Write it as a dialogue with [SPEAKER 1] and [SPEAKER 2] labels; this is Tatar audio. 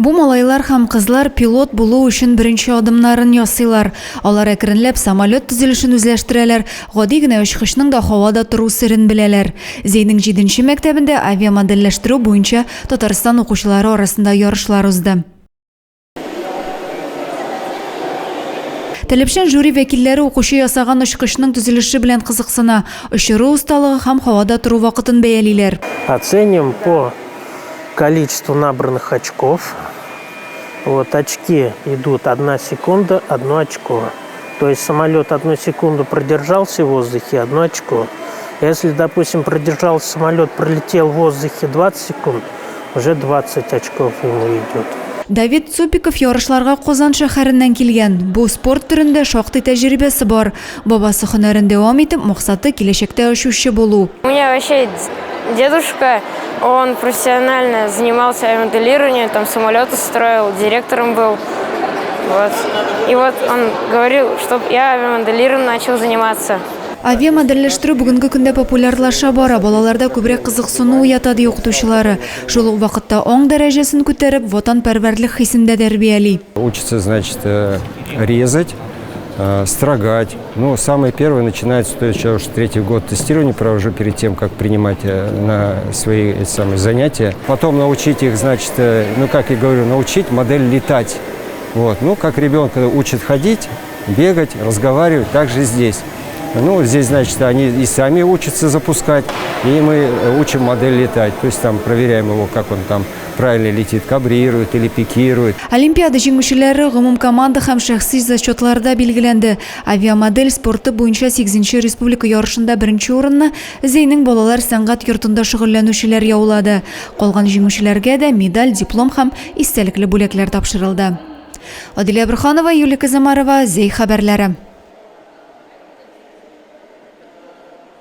[SPEAKER 1] Бу малайлар һәм кызлар пилот булу өчен беренче адымнарын ясыйлар. Алар әкренләп самолет төзелешен үзләштерәләр, гади генә очкычның да һавада тору серен беләләр. Зәйнең җиденче мәктәбендә авиамодельләштерү буенча Татарстан укучылары арасында ярышлар узды. Таләпчән жюри вәкилләре укучы ясаган очкычның төзелеше белән кызыксына, очыру осталыгы һәм һавада тору вакытын бәялиләр.
[SPEAKER 2] Оценим по количеству набранных очков. Вот очки идут одна секунда, одно очко. То есть самолет одну секунду продержался в воздухе, одно очко. Если, допустим, продержался самолет, пролетел в воздухе 20 секунд, уже 20 очков ему идет.
[SPEAKER 1] Давид Цупиков ярышларга Казан шәһәреннән килгән. Бу спорт төрендә шактый тәҗрибәсе бар. Бабасы һөнәрен дәвам итеп, максаты киләчәктә очучы булу.
[SPEAKER 3] У меня вообще дедушка, он профессионально занимался авиамоделированием, там самолеты строил, директором был. Вот. И вот он говорил, чтоб я авиамоделированием начал заниматься.
[SPEAKER 1] Авиамодельләштерү бүгенге көндә популярлаша бара, балаларда күбрәк кызыксыну уята, ди укытучылары. Шул ук вакытта аң дәрәҗәсен күтәреп, ватанпәрвәрлек хисен дә тәрбияли.
[SPEAKER 4] Учатся, значит, резать, строгать. Ну, самое первое начинается, то есть я уже третий год тестирования провожу перед тем, как принимать на свои эти самые занятия. Потом научить их, значит, ну, как я говорю, научить модель летать. Вот. Ну, как ребенка учат ходить, бегать, разговаривать, так же здесь. Ну, здесь, значит, они и сами учатся запускать, и мы учим модель летать. То есть там проверяем его, как он там правильно летит, кабрирует или пикирует.
[SPEAKER 1] Олимпиада җиңүчеләре гомумкоманда һәм шәхси зачетларда билгеләнде. Авиамодель спорты буенча сигезенче республика ярышында беренче урынны Зәйнең балалар сәнгать йортында шөгыльләнүчеләр яулады. Калган җиңүчеләргә дә медаль, диплом һәм истәлекле бүләкләр тапшырылды. Адилә Борһанова, Юлия Казамарова, Зәй хәбәрләре.